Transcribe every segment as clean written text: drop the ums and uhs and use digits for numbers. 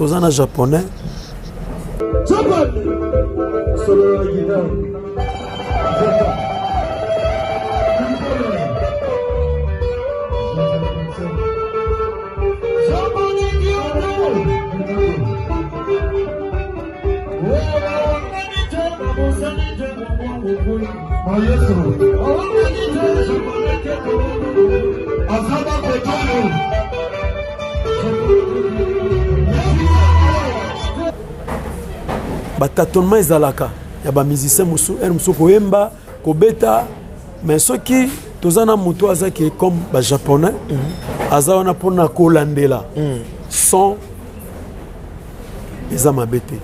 Toza na japonais. Batatonement ezalaka ya bamusicien mosusu, ere mosusu koyemba, kobeta, mais soki toza na moto aza ke comme bajaponais, aza wana mpona kolandela son, eza mabe te.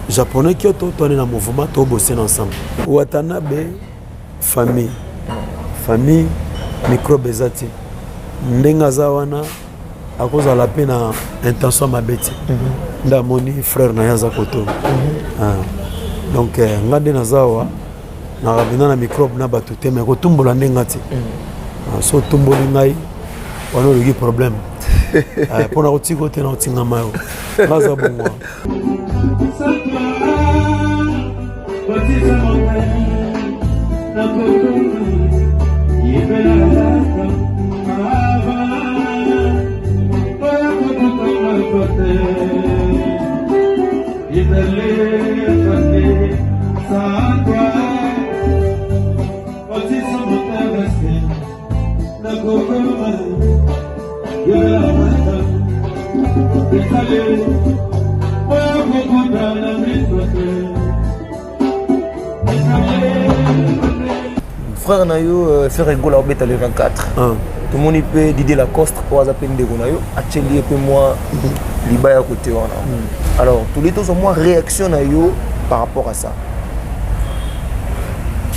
Japonais Kyoto, toani na mouvement, tobose na ensemble. Watanabe famille, famille microbe eza te. Ndenge aza wana, akozala mpe na intention mabe te. Nde amoni frère na ye aza koto. Ah. Donc nga nde naza awa, nakabina na microbe na bato te, mais kotumbola nde nga te. Ah, so otumboli ngai wana, oluki problème mpona kotika o te na kotingama yo, nga aza bongo. Frère na yo Ferre Gola obeta le 24. Ah. Tomoni mpe Didier Lacoste oyo aza mpe ndeko na yo, atieli ye mpe mwa libaya kote wana. Alors tolie tozwa mwa réaction na yo par rapport à ça.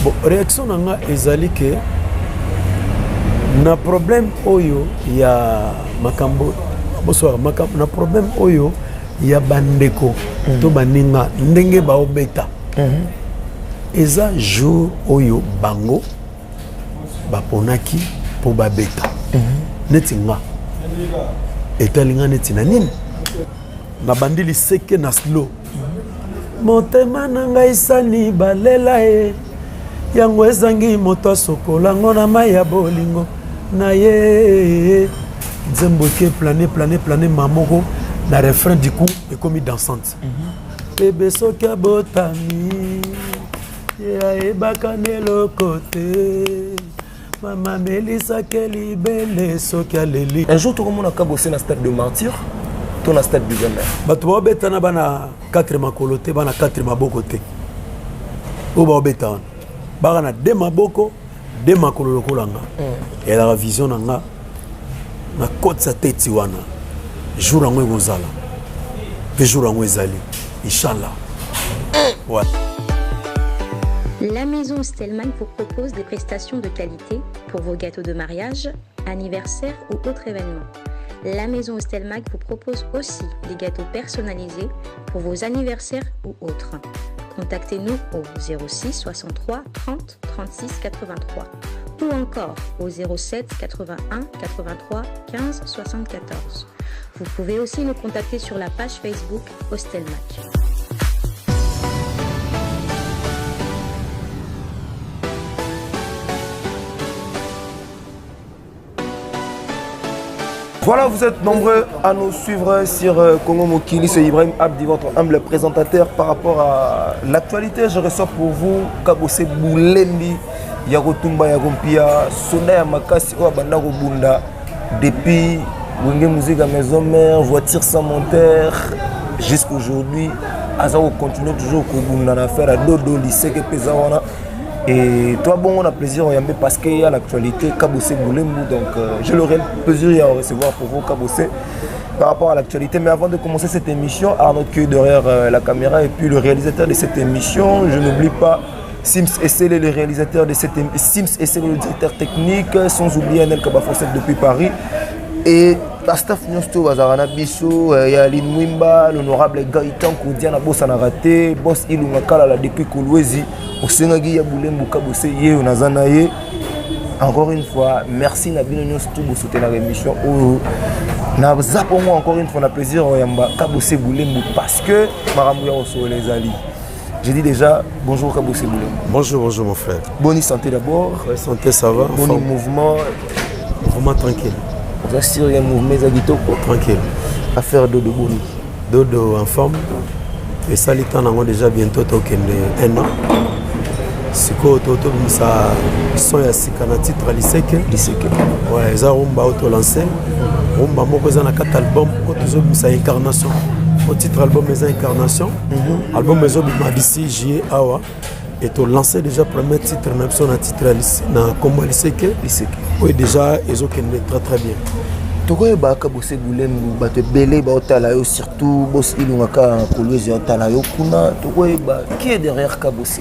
Bon, réaction na nga ezali ke na problème oyo ya makambo, bonsoir, makambo na problème oyo ya bandeko to baninga ndenge baobeta, eza jour oyo bango baponaki mpo babeta. Neti nga, etali nga neti na nini? Nabandi liseke na slow: motema na ngai sani balela ye, yango ezangi moto asokola ngo na mai ya bolingo na ye. Nzembo eke plane plane plane, ma moko na refrain, du coup ekomi dansante. Bebe soki abotami, ye ayebaka na eloko te, mama amelisaki libele soki aleli. Un jour tokomona Kabose na stade de Martyr to na stade du Jamais? Bato baobetana bana 4 makolo te, bana 4 maboko te. Oyo baobeta wana baka na de maboko, de makolo lokola nga. Ezalaka vision na nga, nakotisa teti wana. Jour yango ekozala mpe, jour yango ezali, inchallah, ouais. La maison Stellman vous propose des prestations de qualité pour vos gâteaux de mariage, anniversaire ou autres événements. La maison Stelmag vous propose aussi des gâteaux personnalisés pour vos anniversaires ou autres. Contactez-nous au 06 63 30 36 83 ou encore au 07 81 83 15 74. Vous pouvez aussi nous contacter sur la page Facebook Hostelmac. Voilà, vous êtes nombreux à nous suivre sur Congo Mokili. C'est Ibrahim Abdi, votre humble présentateur par rapport à l'actualité. Je reçois pour vous Kabose Boulembi, Yakotumba Yakompia, Sonda ya Makasi, oyo abanda kobunda depuis Wenge Musique à Maison Mère, voiture sans moteur, jusqu'aujourd'hui. Aza continuer toujours kobunda na affaire à Dodo, lycée que wana. Et toi, bon, on a plaisir oyambe parce qu'il y a l'actualité Kabose Boulembu. Donc, j'ai le réel plaisir à recevoir pour vous Kabose par rapport à l'actualité. Mais avant de commencer cette émission, Arnaud Cueil derrière la caméra et puis le réalisateur de cette émission, je n'oublie pas Sims Essele, le réalisateur de cette émission, Sims Essele, le directeur technique, sans oublier Anel Kabafosek depuis Paris. Et la staff nyonso bazalaka na biso, ya Aline Mwimba, l'honorable Gaëtan Koudia na bosa na raté, boss Ilunga Kalala depuis Kolwezi, osengaki ya Bulembu Kabose, ye oyo naza na ye. Encore une fois, merci na bino nyonso tout bosoutenaka émission oyo. Naza pongo encore une fois na plaisir oyamba Kabose Bulembu parce que makambo ya kosolola ezali. Je dis déjà bonjour Kabose Bulembu. Bonjour, bonjour mon frère. Bonne santé d'abord. Ouais, santé, ça va. Bon mouvement. Mouvement tranquille. Oza sûr ya mouvement eza kitoko. Tranquille. Affaire Dodo Boni. Dodo en forme. Esali temps nango déjà bientôt tokende un an. Sikoyo to tobimisa son ya sika na titre Liseke. Liseke. Ouais, eza rumba oyo tolance. Rumba moko eza na kati album oyo tozobimisa Incarnation. Au titre album eza Incarnation. Album ezobima d'ici juillet awa. Et tolance déjà premier titre na biso na titre na kombo ya Liseke. Liseke. Oyo déjà ezokende très très bien. Tokoyeba Kabose Bulembu, bato ebele baotala yo, surtout Boss Ilunga kaka na Kolwezi otala yo kuna. Tokoyeba qui est derrière Kabose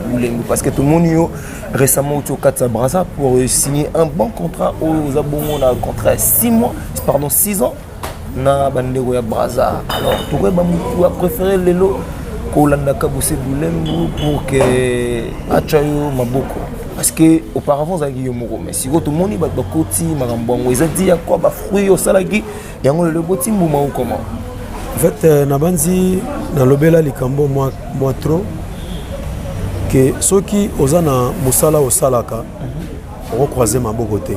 Bulembu parce que tomoni yo récemment outi okati ya Brazza pour signer un bon contrat oyo oza bongo na contrat ya 6 mois, pardon 6 ans na bandeko ya Brazza. Alors tokoyeba motu a préféré lelo kolanda Kabose Bulembu pour que atya yo maboko parce que auparavant ozalaki yo moko, mais sikoyo tomoni bato bakoti makambo yango eza di ya kwa bafruit osalaki yango lelo eboti mbuma ou comment? En fait, nabandi nalobela likambo mwa trop ke soki oza na mosala osalaka okocroise maboko te.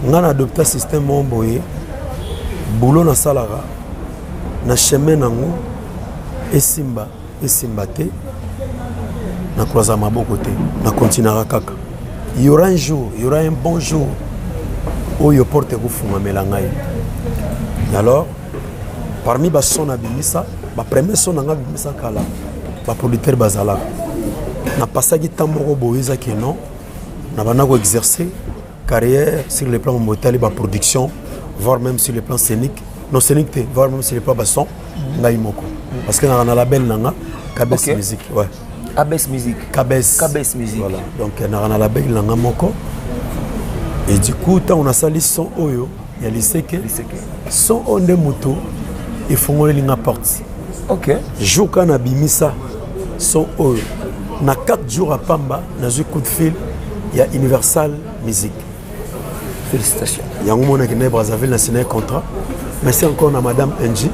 Nga na adopta système moko boye, boulot nasalaka na chemin nango esimba esimba te, na croisa maboko te, na continuera kaka. Il y aura un jour, il y aura un bon jour oyo porte ekofungamela ngai. Alors parmi ba son na bimisa, ba premier son na nga bimisa kala, ba producteur bazalaka na passaki temps moko boye ezaki non na banda ko exercer carrière sur le plan motali ba production, voire même sur le plan scénique, non scénique te, voire même sur le plan ba son ngai moko parce que na label nanga Kabes. Okay. Music, ouais. Abes Music. Kabes. Kabes Music. Voilà. Donc na na label nanga moko. Et du coup tant on a sali son oyo ya Liseke. Liseke. Son oyo nde moto efongoleli nga porte. OK. Jour kana bimisa son oyo na 4 jours à Pamba nazwi coup de fil ya Universal Music. Félicitations. Yango mona kende Brazzaville na signé contrat. Merci encore na madame Angie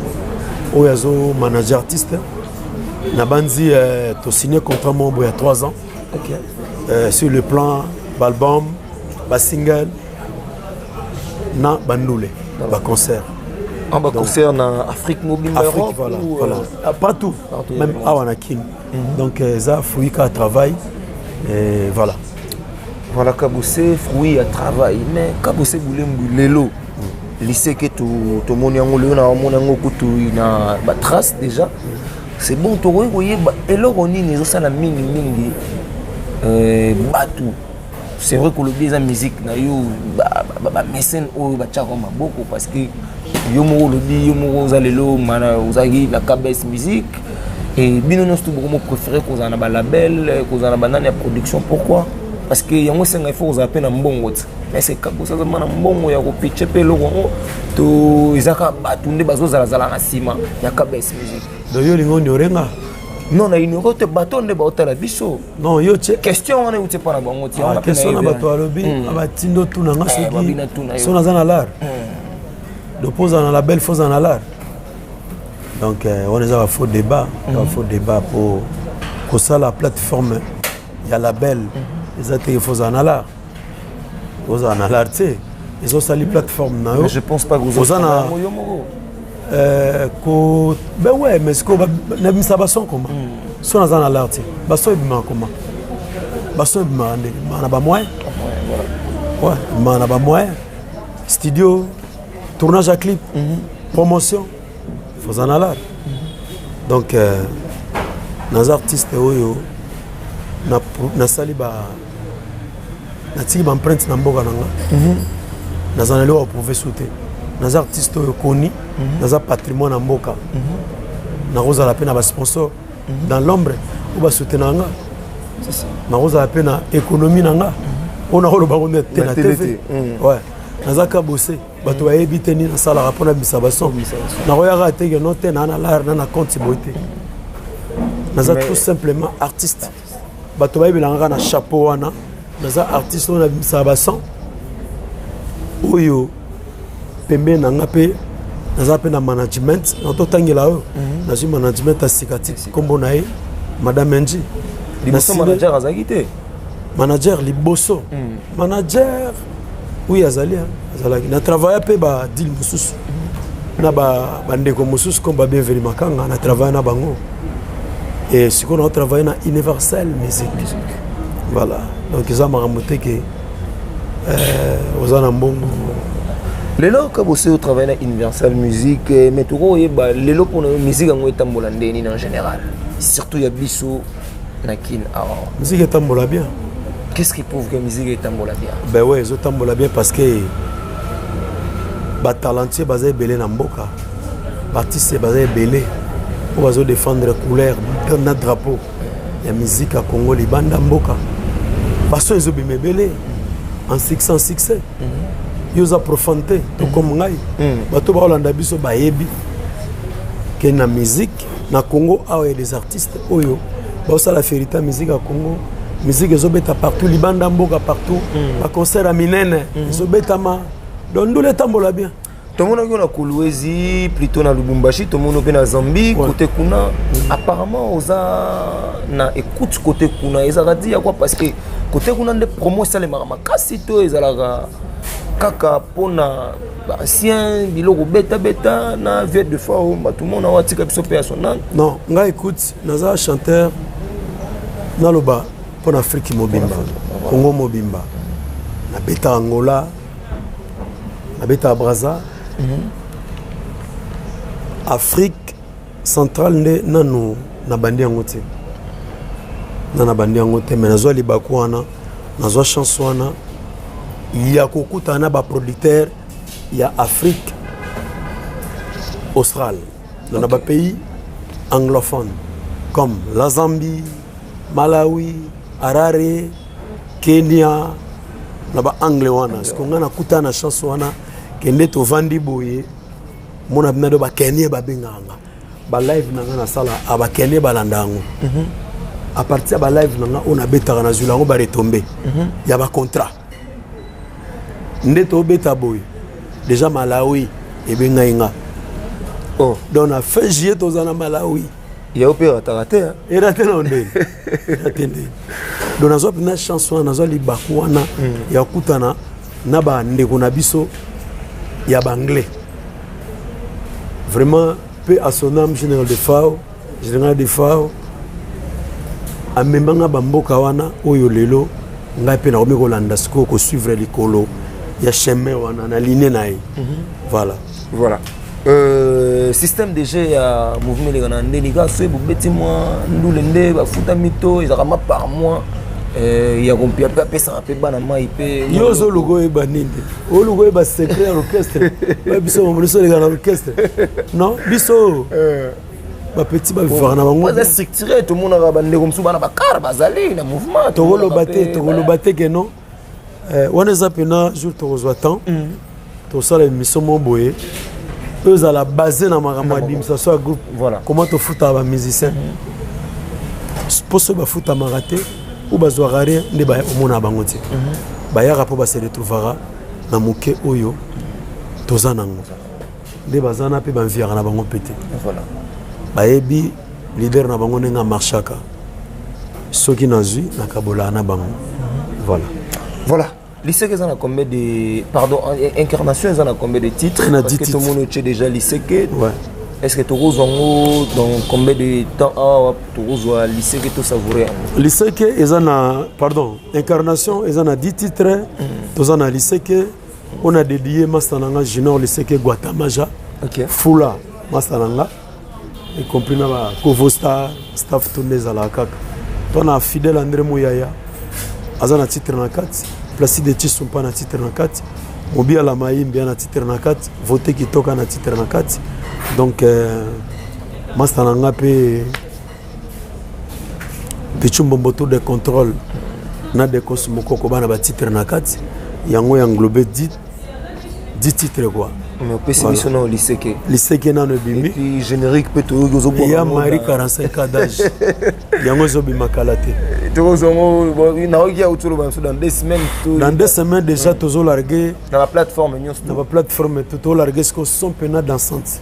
oyo azo manager artiste. Na bandi to signé contrat moko ya 3 ans. OK. Sur le plan album, ba single na bandule, ba concert. En bas concert na Afrique mobile, Afrique, Europe, voilà, ou, voilà. Ah, partout, partout, même vraiment. awa na Kin. Donc ça fruit ka travail et voilà. Voilà Kabose fruit à travail, mais Kabose Bulembu lelo lycée que tout moni yango lelo na moni yango kutu na ba trace déjà. C'est bon to koyeba eloko nini ezosala mingi mingi batu. C'est vrai que le bien musique na yo ba mécène oyo ba tchaka maboko parce que yo moko lobi yo moko oza lelo mana ozaki na Kabes Music et bino nyonso tout beaucoup préféré kozala na ba label kozala na banani ya production. Pourquoi? Parce que yango senga il faut kozala pe na mbongo ti. Mais c'est Kabose aza na mbongo ya kopitche pe eloko yango to ezaka batu nde bazozala-zala na nsima ya Kabes Music. Donc yo olingi oniore nga? Non, na ignore te bato nde baotala biso. Non, yo tse question wana euti epa na bango ti. Ah, Wana pe question na nayebi bato balobi, batindo tuna nga soki babina tuna yo. so naza na lar. Donc poza na label, faut na lar. Donc on eza ba faux débat, ba faux débat pour kosala plateforme ya label. Eza te faut na lar. Oza na lar te. Ezosali plateforme na yo. Mais je pense pas que Oza na oza yo moko. Ko ben ouais, mais ce que na bimisa ba son comment? So naza na lar te. Ba son ebimaka comment? Ba son ebimaka ndenge, ebimaka na ba moyen. Ouais, ebimaka na ba moyen. Studio, tournage à clip, promotion, faut en aller. Donc naza artiste oyo na nasali ba natiki ba empreinte na mboka na nga. Naza na eloko ya prouver su te. Naza artiste oyo koni, naza patrimoine na mboka. Nakozala pe na ba sponsor dans l'ombre oyo ba soutenir nga. Nakozala pe na économie na nga. Oyo nakoloba ngo nde te na Na télé TV. te. Ouais. Naza Kabose, bato bayebi te nini nasalaka mpona bimisa ba son. Nakoyaka te ke non te na na lar na na compte boye te. Naza tout simplement artiste. Bato bayebelanga kaka na chapeau wana. Naza artiste oyo nabimisaka bason oyo pembeni na nga mpe naza mpe na management natotangela oyo. Nazwi management ya sika ti nkombo na ye Madame Nji. Liboso manager azalaki te? Manager liboso, manager oui, azali, azalaki. Na travailla mpe badeal mosusu na bandeko mosusu comme babienvenu Makanga, na travaille na bango. Et sikoyo na travaille na Universal Music, voilà. Donc eza makambo te ke oza na mbongo. Lelo Kabose, otravaille na Universal Music, mais tokoyeba lelo mpona yo musique yango etambola ndeni en général, surtout ya biso na Kin awa? Musique etambola bien. Qu'est-ce qui prouve que musique etambola bien? Ben ouais, ezotambola bien parce que batalentueux baza ebele na mboka, baartiste baza ebele oyo bazodéfendre couleur na drapeau ya musique ya Congo libanda mboka. Baso ezobima ebele en succès, en succès. Yo oza profane te to comme ngai, bato baolanda biso bayebi ke na musique na Congo awa ya des artistes oyo baosala fierté ya musique ya Congo. Musique ezobeta partout, libanda mboka, partout, baconcert ya minene ezobetama. Donc ndula etambola bien. Tomonaki yo na Kolwezi, plutôt na Lubumbashi, tomoni mpe na Zambie. Côté kuna, apparemment oza na écoute côté kuna. Ezalaka di ya quoi? Parce que côté kuna nde promo esalemaka makasi, to ezalaka kaka mpona baancien biloko betabeta na vieux de fois oyo bato mona oyo atika biso mpe ya sonane? Non, ngai, écoute, naza chanteur, naloba mpo na Afrique mobimba, Congo mobimba. Nabeta Angola, nabeta Braza, Afrique centrale nde nanu nabandi yango te, na nabandi yango te. Mais nazwa libaku wana, nazwa chance wana ya kokutana na baproducteur ya Afrique australe, na bapays anglophone comme la Zambie, Malawi, Harare, Kenya, na baanglais wana. Siko ngai nakutana na chance wana, kende tovandi boye, mona bina do bakenie babengaka nga, balive na nga nasala, bakenie balanda yango. À partir ya balive na nga oyo nabetaka, nazwila yango baretombées ya bacontrat. Nde tobeta boye déjà, Malawi ebengai nga. Oh. Donc na fin juillet toza na Malawi. Yao mpe erataka te. Erate na ndeni, erate ndeni. Donc nazwa mpena chance wana, nazwa libaku wana ya kokutana na bandeko na biso ya baanglais. Vraiment, mpe à son âme, général Defao, général Defao amemanga bamboka wana oyo lelo ngai mpe nakomi kolanda sikoyo, kosuivre likolo ya chemin wana na ligne na ye. Voilà. Voilà. Système de jeu ya mouvement eleka na ndeni kaka soki bobeti mwa ndule nde bafutami, to ezalaka ma par mois, ya kompia mpe apesaka mpe bana mai mpe? Yo ozoluka oyeba nini? Oluka oyeba secret ya orchestre? Oya biso biso oleka na orchestre? Non, biso bapeti bavivaka na bango. Eza structuré? Tomonaka bandeko mosusu bana bakar bazali na mouvement. Tokoloba te, tokoloba te ke non. Wana eza mpena jour tokozwa temps, tosala émission moko boye oyo ezala base na makambo ya administration ya groupe. Comment tofutaka bamusicien, mpo soki bafutamaka te ou bazwaka rien nde omona bango te. Bayaka mpo base retrouvaka na moke oyo toza nango, nde baza na mpe banviaka na bango mpe te. Bayebi leader na bango ndenge amarchaka. Soki nazwi, nakabolaka na bango. Voilà. Voilà. Liseke eza na combien de, pardon, Incarnation eza na combien de titres? Na Parce 10 que titres. Tomoni otie déjà Liseke. Ouais. Est ce que tokozwa yango dans combien de temps awa, tokozwa Liseke, tosavoure yango? Liseke eza na, pardon, Incarnation eza na 10 titres. Toza na Liseke oyo na dédie master na nga Junior Liseke Guatamaja. Fula master na nga, y compris na bakovo star, staff to nde ezalaka kaka to na Fidèle André Muyaya aza na titre na kati, Placide Chisumpa na titre na kati, Mobiala Mayimbi na titre na kati, Vote Kitoka na titre na kati. Donc master na nga mpe Pichu Mbombo, tour de contrôle na Dekos Mokoko, bana batitre na kati yango ya englobe 10 10 titres quoi. Mais opesi biso nao Liseke. Liseke nano ebimi. Et puis générique mpe toyoki ozobwaka Ya yango Marie 45 ans d'âge. Yango ezobima kala te. Tokozongo naoki ya otoloba biso dans 2 semaines. Dans 2 semaines déjà tozolarguer. Na baplateforme nyonso. Na baplateforme tolarguer siko son mpena dansante.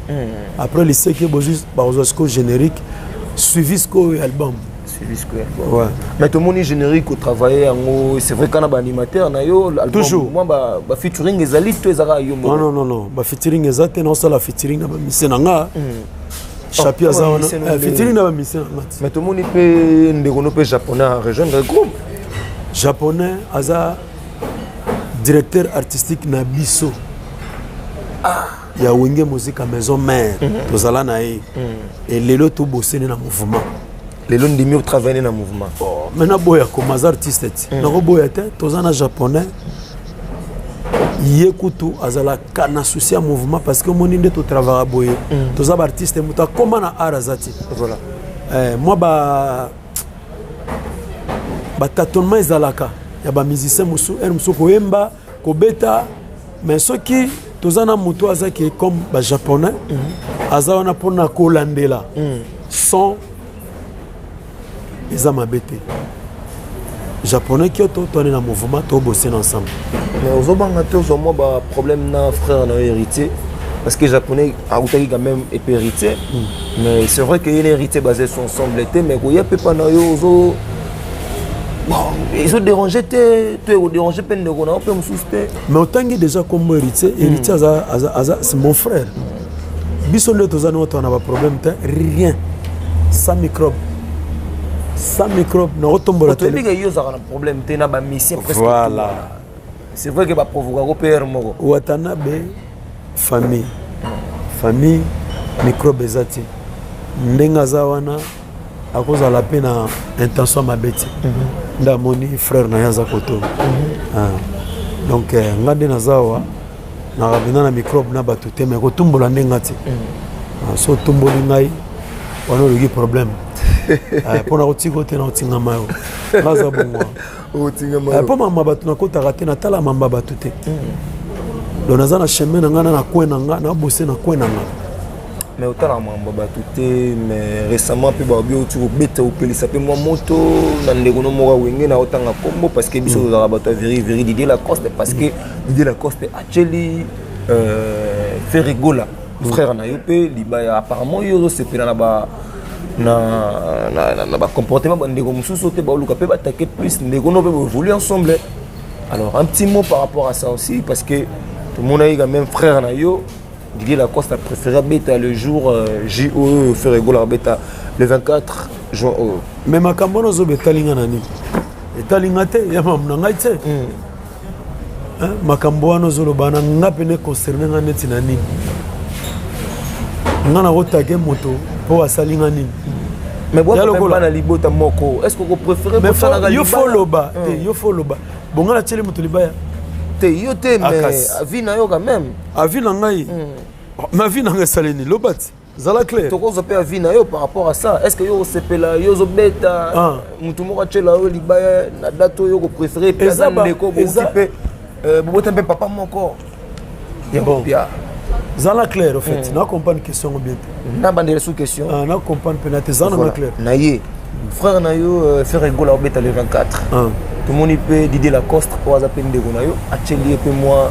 Après liseki bozwi, bakozwa siko générique, suivi sikoyo album. Suivi sikoyo album. Ouais. Mais tomoni générique otravaille yango, c'est vrai, kana baanimateur na yo. Toujours. Mwa bafeaturing ezali to ezalaka yo? Non, non, non, non, bafeaturing eza te. Naosala featuring na bamise na nga. Chapi aza wana, featuring na bamise na nga. Mais tomoni mpe ndeko no mpe japonais a rejoindre groupe. Japonais aza directeur artistique na biso ya Wenge Musica Maison Mère. Tozala na ye e lelo toboseni na mouvement. Lelo ndimi otravaille na mouvement. Mais naboya koma aza artiste ti nakoboya te. Toza na japonais, ye kutu azalaka na souci ya mouvement, parce que omoni nde totravaka boye, toza baartiste, moto akóma na art aza te. Mwa ba batâtonnement ezalaka ya bamusicien mosusu, ere mosusu koyemba, kobeta, mais soki toza na moto azaki comme bajaponais, aza wana mpona kolandela son, eza mabe te. Japonais kioto, toani na mouvement, tobose na ensemble. Mais ozobanga te ozwa mwa baproblème na frère na yo héritier? Parce que japonais autaki quand même epe héritier, mais c'est vrai que ye na héritier baza so ensemble te, mais koya mpe pa na yo ozo, bon, ezodérange te to ekodérange mpe ndeko na yo mpe mosusu te? Mais otangi déjà kombo héritier. Héritier aza, c'est mon frère. Biso nde toza ni oto na baproblème te, rien, sans microbe, sans microbe, nakotombola. Toyebi ke yo ozalaka na problème te na bamusicien presque. Voilà. C'est vrai ke baprovokako mpe ere moko. Watanabe, famille, famille, microbe eza te. Ndenge aza wana, akozala mpe na intention mabe te. Nde amoni frère na ye aza koto. Ah. Donc nga nde naza awa, nakabina na microbe na bato te, mais kotumbola nde nga te. Ah, so otumboli ngai wana, oluki problème. Mpo na kotika te, na kotingama yo, nga aza bongo. Otingama. Mpo mama bato nakotaka te, natala mamba bato te. Donc naza na chemin na ngai, na coin na nga, nabose na coin na nga. Mais otala mambo bato te, mais récemment mpe babi oti kobeta, opelisa mpe mwa moto na ndeko no moko awenge na otanga kombo, parce que biso tozalaka bato ya veri veri, Didier Lacoste, parce que Didier Lacoste atieli Ferre Gola, frère na yo mpe, libaya. Apparemment yo ozosepela na ba na bacomportement bandeko mosusu te, baoluka mpe batake plus ndeko no mpe boévolue ensemble. Alors un petit mot par rapport à ça aussi, parce que tomonaki quand même frère na yo Didier Lacoste a préféré beta le jour JO, Ferre Gola beta le 24 juin. Oh. Mais makambo wana ozoba etalinga na nini? Etalinga te, ya mamu na ngai te. Hein, makambo wana ozoloba na nga pene concerne nga neti na nini? Nga nakotake moto mpo asali nga nini? Mais bon, bana libota moko, est-ce que vous préférez? Mais yo faut loba te, yo faut loba bonga natieli moto libaya. Te, yo te, mais avis na yo quand même. Avis na ngai, mais avis na ngai esali nini? Loba ti, zala clair. Tokozwa mpe avis na yo par rapport à ça. Est ce que yo osepela, yo ozobeta, motu moko atiela yo libaya na date oyo kopréféré, mpe aza ndeko, bouti mpe bobota mpe papa moko? Bon, zala clair. Au fait, na comprendre question ngo bien te. Na bandela sous question. Na comprendre mpe na te, zala na clair. Na ye frère na yo Ferre Gola obeta le 24, tomoni mpe Didier Lacoste oyo aza mpe ndeko na yo atieli ye mpe mwa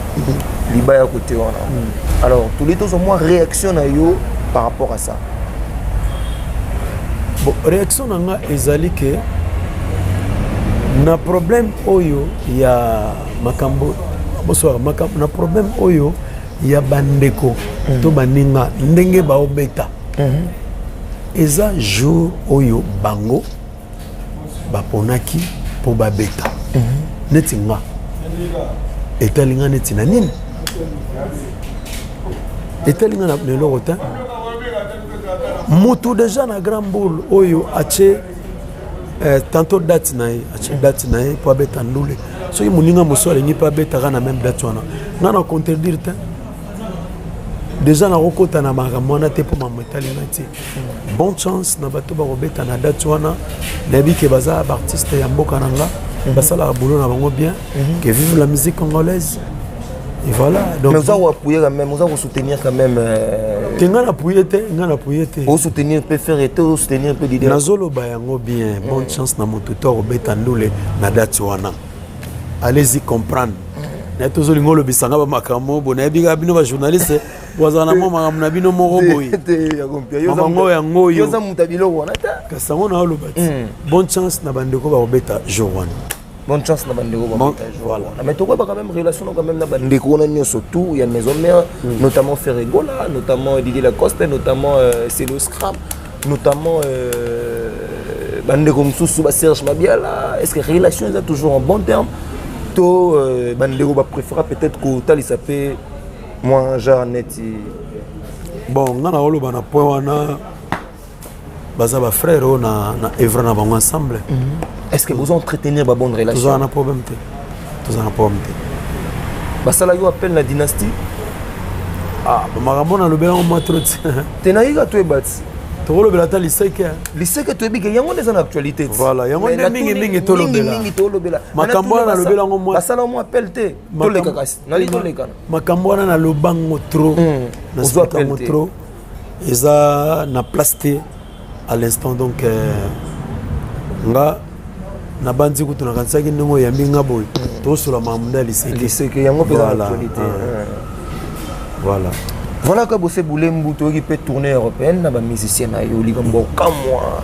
libaya kote wana. Alors toli tozwa mwa réaction na yo par rapport à ça. Bon, réaction na nga ezali ke na problème oyo ya makambo, bonsoir, makambo na problème oyo ya bandeko to baninga ndenge baobeta, eza jour oyo bango baponaki mpo babeta. Neti nga, etali nga neti na nini? Etali nga na eloko te. Mutu deja na grand boule oyo atie tantôt date na ye, atie date na ye mpo abeta ndule. Soki moninga mosusu alingi mpe abetaka na même date wana, nga na contredire te. Déjà nakokota na makambo wana te, mpo mambo etali nga te. Bonne chance na bato bakobeta na date wana. Nayebi ke baza baartiste ya mboka na nga, basalaka boulot na bango bien. Que vive la musique congolaise et voilà. Donc mais oza koappuyer quand même, oza kosoutenir quand même. Te, ngai napuye te, ngai napuye te. Osoutenir mpe Ferre te, osoutenir mpe leader. Nazoloba yango bien. Bonne chance na moto to akobeta ndule na date wana. Allez-y comprendre. Naye tozolinga olobisanga bamakambo bo nayebi kaka bino bajournaliste bozala na mwa makambo na bino moko boye. Mamango yango oyo. Oza moto ya biloko wana te. Kasi yango naoloba ti, bonne chance na bandeko bakobeta jour wana. Bonne chance na bandeko babeta jour. Voilà. Mais tokoyeba quand même relation quand même na bandeko wana nyonso tout ya Maison Mère, notamment Ferre Gola, notamment Didier Lacoste, notamment Celo Scrap, notamment bandeko mosusu ba Serge Mabiala. Est ce que relation eza toujours en bon terme to bandeko bapréféra peut-être kotalisa mpe mwa genre neti? Bon, nga na oloba na point wana, baza bafrère oyo na evra na bango ensemble. Est ce que bozo entretenir ba bonne relation? Tozala na problème te, tozala na problème te. Basalaki yo appel na Dynastie? Ah, bamakambo nalobelango mwa trop ti. Te, nayika toyeba ti. Tokolobela ata liseke. Liseke, toyebi ke yango nde eza na actualité ti. Voilà, yango nde mingimingi tolobela. Mingi tolobela. Makambo wana nalobelango mwa. Basala mwa appel te? Toleka kasi, nali tolekana. Makambo wana nalobango trop, nasplikango trop, eza na place te à l'instant. Donc nga nabandi kutu nakanisaki ndenge oyambi nga boye, tosola makambo nde ya liseke. Liseke yango mpe eza na actualité. Voilà. Voilà, Kabose Bulembu, toyoki mpe tournée européenne na bamusicien na yo. Likambo okamwa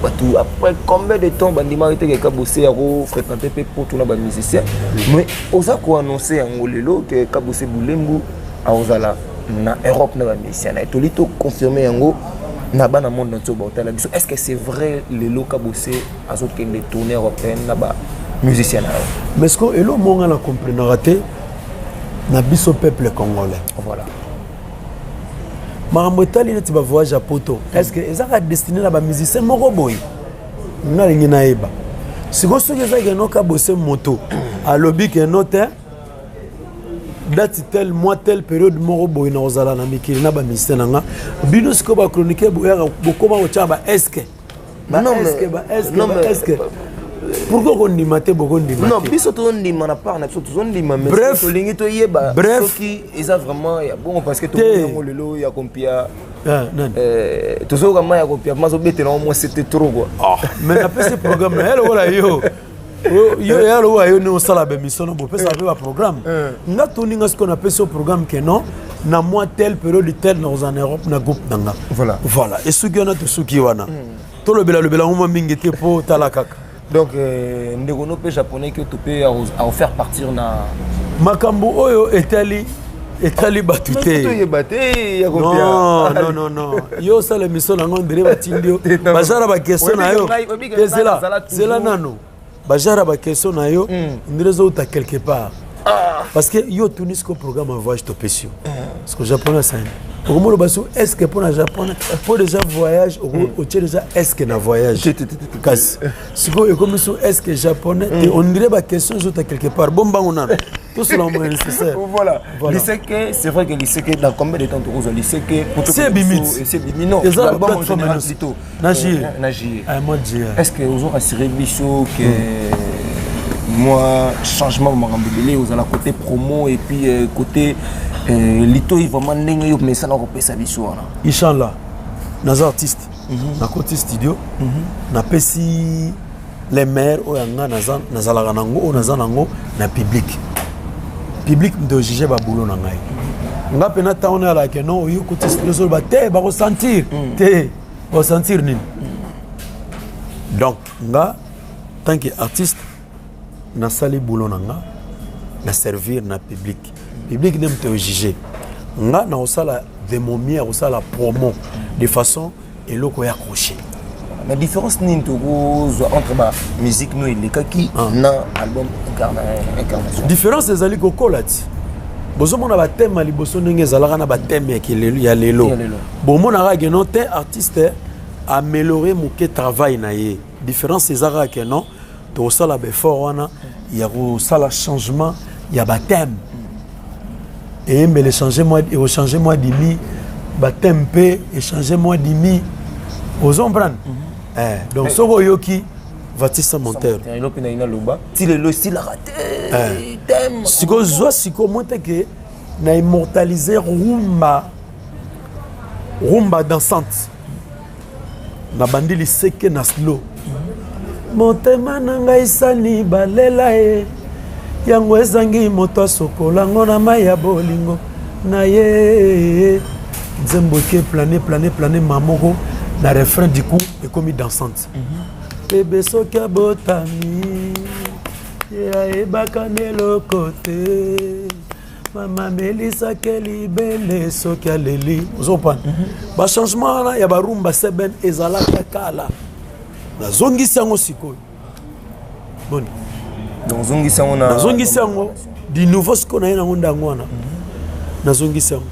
bato, après combien de temps bandimaki te ke Kabose ya kofréquente mpe poto na bamusicien, mais oza koannonce yango lelo ke Kabose Bulembu akozala na Europe na bamusicien na ye. Toli toconfirme yango na bana monde entier baotala biso. Est ce que c'est vrai, lelo Kabose azokende tournée européenne na bamusicien na yo? Mais ce que elo monga na comprenaka te na biso peuple congolais, voilà, makambo etali neti bavoyage ya poto, est ce que ezaka destiné na bamusicien moko boye? Nga alingi nayeba sikoyo soki eza keno Kabose moto alobi keno te, date tel, mois tel, période moko boye na kozala na mikili na bamusicien na nga. Bino sikoyo bachroniqueur boyaka bokoma kotyaka ba eske, baeske, baeske, baeske. Pourquoi kondima te? Bokondima. Non, biso tozondima, na part na biso tozondima, mais bref, tolingi toyeba bref, soki eza vraiment ya bongo, parce que tomoni yango lelo ya kompia, tozoyoka mai ya kompia mazobetela ngo mwa, c'était trop quoi. Ah, mais napesi programme na ye lokola yo, yo ya lokola yo nde osala baémission no bopesaka mpe baprogramme. Nga toninga sikoyo napesi yo programme ke non, na mois tel, période tel, nakozala na Europe na groupe na nga. Voilà. Voilà, esuki wana, tosuki wana. Tolobela lobela ngo mwa mingi te mpo tala kaka. Donc ndeko no mpe japonais ke to mpe aofaire partir na Makambo oyo etali bato te. Toyeba te ya. Non, non, non, non, yo osala émission nango ndere batindi yo bazala baquestion na yo te. Zela, zela nano, bajara baquestion na yo ndere ezouta quelque part, parce que yo otuni siko programme ya voyage topesi yo parce que japonais asani okomoloba so est ce que mpo na japonais mpo déjà voyage otie déjà est ce que na voyage, kasi sikoyo ekomi so est ce que japonais te. On dirait baquestion ezota quelque part. Bombango nano, tosala mo nécessaire. Voilà. Liseke, c'est vrai que liseke, dans combien de temps tokozwa liseke? C'est bimit. C'est bimi, non? Eza l'album en général plutôt. Na juillet. Na juillet. Ah, mois de juillet. Est ce que ozo rassurer biso que moi changement makambo ebele ozala côté promo et puis côté litoi vraiment ndenge yo mesana kopesa biso wana? Inchallah, naza artiste, nakoti studio, napesi les maires oyo yanga nazalaka nango, oyo naza nango na public. Public moto ojuge babulo na ngai. Nga mpe na ntango nayalaka non, oyo okoti studio ozoloba te, bakosentir te, bakosentir nini? Donc nga tant que artiste nasali boulot na nga, na servir na public. Public nde moto ojuge. Nga na kosala de mon mieux ya kosala promo de façon eloko ya accroché. Mais différence nini tokozwa entre bamusique no elekaki na album Incarnation? Différence ezali kokola ti bozomona bathème ya liboso ndenge ezalaka na bathème ya lelo. Ya lelo. Bomonaka ke non te, artiste amélioré moke travail na ye. Différence eza kaka ke non, tokosala baeffort wana ya kosala changement ya bathème, eyembela echange mwa, ekochange mwa dimi, bathème mpe echange mwa dimi, ozo comprendre? Eh, donc soki oyoki Vatisa Monteur. Elo mpe na ina loba ti lelo esilaka te thème. Sikoyo zwa sikoyo mo te ke na immortaliser rumba. Rumba dansante, nabandi liseke na slow. Motema na ngai sani balela ye, yango ezangi moto asokola yango na mai ya bolingo na ye. Nzembo eke plane plane plane, ma moko na refrain, du coup ekomi dansante. Bebe soki abotami, ye ayebaka na eloko te. Mama amelisaki libele soki aleli. Ozopana bachangement wana ya barumba seben ezalaka kala, nazongisi yango sikoyo. Boni? Donc ozongisi yango na Nazongisi yango du nouveau sikoyo, na ye nango ndango wana, nazongisi yango.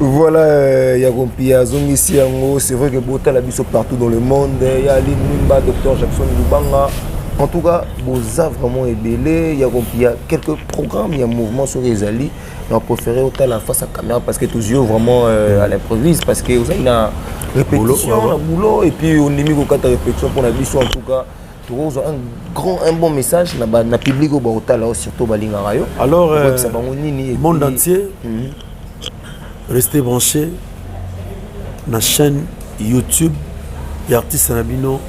Voilà, ya kompia azongisi yango. C'est vrai que botala biso partout dans le monde, ya Aline Mwimba, docteur Jackson Lubanga, en tout cas boza vraiment ebele. Ya kompia, quelques programmes ya mouvement soki ezali, na préféré otala face à caméra parce que tozwi yo vraiment à l'improviste, parce que ozali na répétition, na boulot, et puis ondimi kokata répétition mpona biso. En tout cas tokozwa un grand, un bon message na public oyo bakotala oyo, surtout balingaka yo. Alors bango nini? Monde entier, restez branchés na chaîne YouTube ya artiste na bino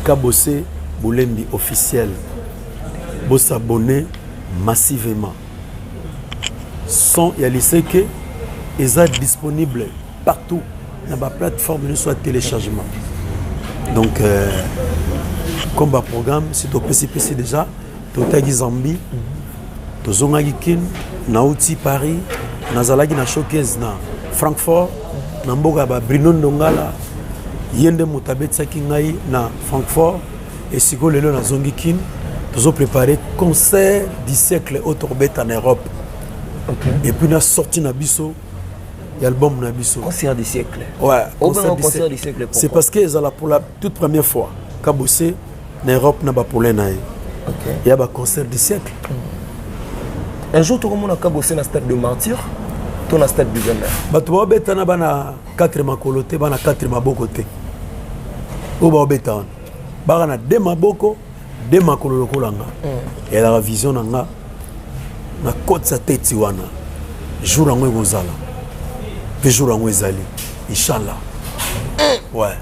Kabose Bolembi officiel. Bosabonner massivement. Son ya liseke eza disponible partout na baplateforme nyonso ya téléchargement. Donc comme baprogramme si topesipesi déjà, totaki Zambie, tozongaki Kine, nauti Paris, nazalaki na showcase na Francfort, na mboka ya baBruno Ndongala. Ye nde moto abetisaki ngai na Francfort. Esikoyo lelo nazongi Kine, tozoprépare concert du siècle oyo tokobeta na Europe et puis na sorti na biso ya album na biso. Concert du siècle? Ouais. Concert du siècle, du siècle. C'est parce que ezala pour la toute première fois Kabose na Europe na bapoulain na ye ya baconcert du siècle. Un jour tokomona Kabose na stade de Martyr to na stade du Jeune? Bato baobeta na bana 4 makolo te, bana 4 maboko te. Oyo baobeta wana baka na de maboko, de makolo lokola nga. Ezalaka vision na nga na kotisa teti wana. Jour yango ekozala mpe jour yango ezali, inchallah, ouais.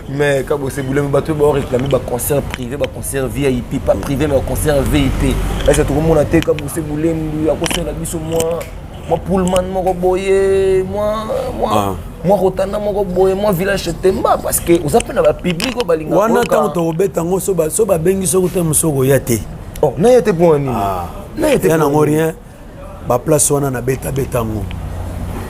Mais Kabose Boulemi, bato baoréclame baconcert privé, baconcert VIP, pas privé mais baconcert VIP. Est-ce tokomona te Kabose Bolembi akosala biso mwa pullman moko boye, mwa rotanda moko boye, mwa village Temba, parce que oza mpe na bapublic oyo balingaka? Wana ntango tokobeta yango, so babengi, soki te mosu okoya te. Oh, naya te mpo nini? Naya te nango rien. Baplace wana nabetabeta yango.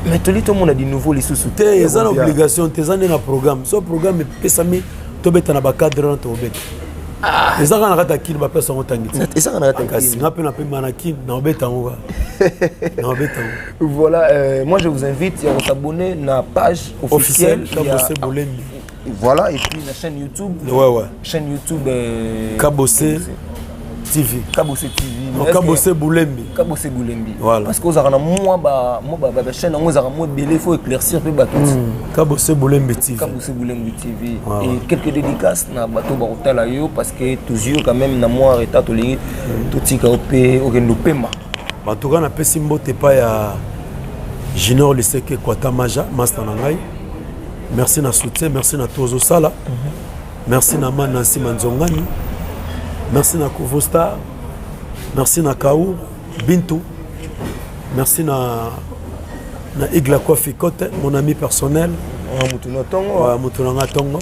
Mais toli tomona du nouveau lisusu. Te, eza na obligation te, eza nde na programme. So programme epesami, tobeta na bacadre wana, tokobeta. Eza kaka na kati ya Kini, baplace yango tangi. Eza kaka na kati ya Kasi nga mpe napema na Kini, naobeta yango kaka, naobeta yango. Voilà, moi je vous invite à s'abonner na page officielle. Kabose Bolembi. Voilà, et puis la chaîne YouTube. Ouais. Chaîne YouTube. Kabose TV. Kabose TV. Non, Kabose Boulembi. Kabose Boulembi. Voilà. Parce que vous avez moi ba moi ba ba chaîne yango ezalaka mwa ebele, il faut éclaircir pe bato. Kabose Boulembi TV. Kabose Boulembi TV. Et quelques dédicaces na bato bakotala yo, parce que toujours quand même na mwa retard, tolingi totika yo mpe okende opema. En tout cas napesi mbote epai ya Junior Liseke Kwata Maja, master na ngai. Merci na soutien, merci na to ozosala. Merci na ma Nancy Manzongani, merci na Kovo Star, merci na Kaou Bintu, merci na Igla Kofi Kote, mon ami personnel. Motu na ntongo. Ouais, motu na nga ntongo,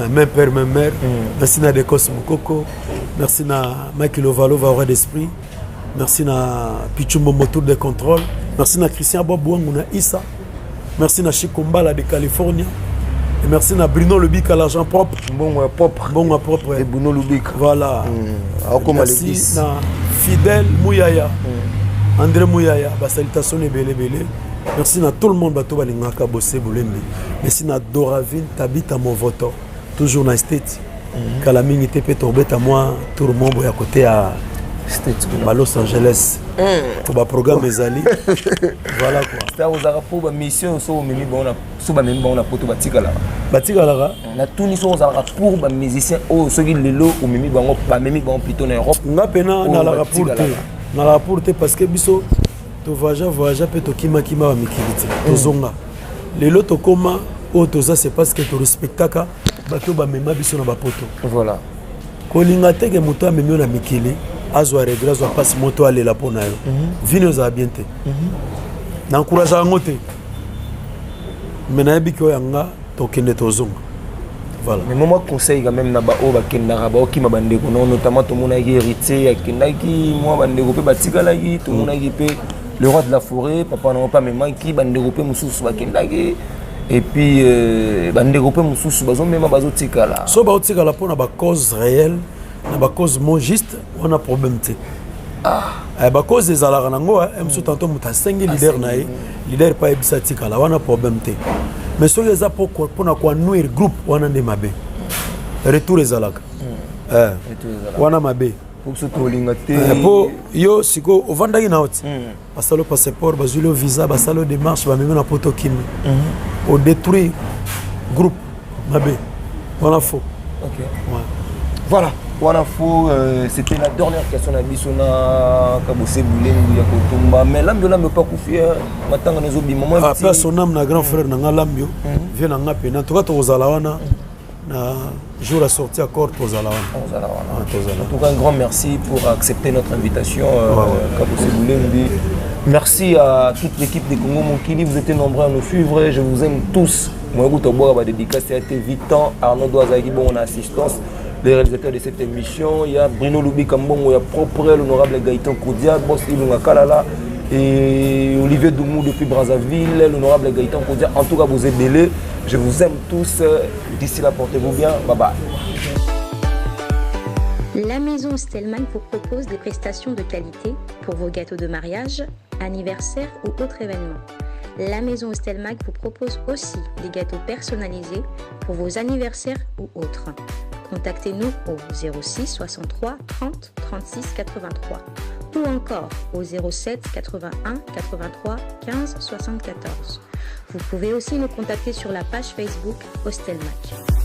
même père, même mère. Merci na Dekos Mokoko, merci na Mike Lovalova, roi d'esprit, merci na Pichumbo Motour de contrôle, merci na Christian Bobouangu na Issa, merci na Chico Mbala de California et merci na Bruno Lubika, l'argent propre. Mbongo ya propre. Mbongo ya propre. Et Bruno Lubika. Voilà. Akoma le Merci 10. na Fidèle Mouyaya, André Mouyaya, basalutation ebele ebele. Merci na tout le monde bato balingaka Bose Bolembi. Merci na Doravine Tabita Movoto, toujours na State. Kala mingi te mpe tobeta mwa tour mombo ya kote ya States kuna. Ba Los Angeles po baprogramme ezali, voilà quoi. C'est ozalaka mpo bamission so omemi bango na so bamemi bango na poto, batikalaka? Batikalaka. Natuni so ozalaka pour bamusicien oyo soki lelo omemi bango, bamemi bango plutôt na Europe. Nga mpena Oyo nalaka pour te. Batikalaka. Nalaka pour te parce que biso Tovoyagea voyagea mpe tokimakima bamikili te, tozonga. Lelo tokóma oyo toza, c'est parce que torespectaka bato oyo bamema biso na bapoto. Voilà. Kolinga teke moto amemi yo na mikili azwa regret, azwa mpasi, moto alela mpo na yo, vino ezala bien te. Na encourage yango te, mais nayebi ke oyo yanga tokende, tozonga, voilà. Mais moi, conseil quand même na baoyo bakendaka, baokima bandeko no, notamment tomonaki Héritier akendaki, mwa bandeko mpe batikalaki, tomonaki mpe le roi de la forêt, papa nango mpe amemaki bandeko mpe mosusu bakendaki, et puis bandeko mpe mosusu bazomema, bazotikala. So baotikala mpona bacause réelle, na bacause mo juste, wana problème te. Ah. Bacause ezalaka nango mosusu, tantôt moto asengi leader na ye, leader mpe ayebisa atikala, wana problème te. Mais soki eza mpona koanuire groupe, wana nde mabe. Retour ezalaka. Wana mabe. Biso tolinga te. Mpo yo sikoyo ovandaki na yo ti basala passeport, bazwili yo visa, basala yo démarche, bamemi na poto, okimi, odétruire groupe, mabe wana, faux. Okay. Ouais. Voilà, wana faux. C'était la dernière question na biso na Kabose Bulengu ya kotumba, mais Lambio, Lambio pa kufi, matanga nezobima. Mwa ah, pe son âme na grand frère na nga Lambio, vieux na nga pena. En tout cas tokozala wana na jour ya sortie accord, tozala wana. Tozala wana. En tout cas, un grand merci pour accepter notre invitation, Kabose Bulembi. Merci à toute l'équipe de Congo Mokili, vous étiez nombreux à nous suivre, je vous aime tous. Moi, écoute, boire dédicace à Vitan Arnaud Doazaki, bon, en assistance, les réalisateurs de cette émission. Il y a Bruno Loubi Kambongo, il y a Propre, l'honorable Gaëtan Koudia, Boss Ilunga Kalala, et Olivier Doumou depuis Brazzaville, l'honorable Gaëtan Koudia. En tout cas, vous êtes belés. Je vous aime tous. D'ici là, portez-vous bien. Bye bye. La maison Stellman vous propose des prestations de qualité pour vos gâteaux de mariage, anniversaire ou autres événements. La maison Stelmag vous propose aussi des gâteaux personnalisés pour vos anniversaires ou autres. Contactez-nous au 06 63 30 36 83 ou encore au 07 81 83 15 74. Vous pouvez aussi nous contacter sur la page Facebook Hostelmac.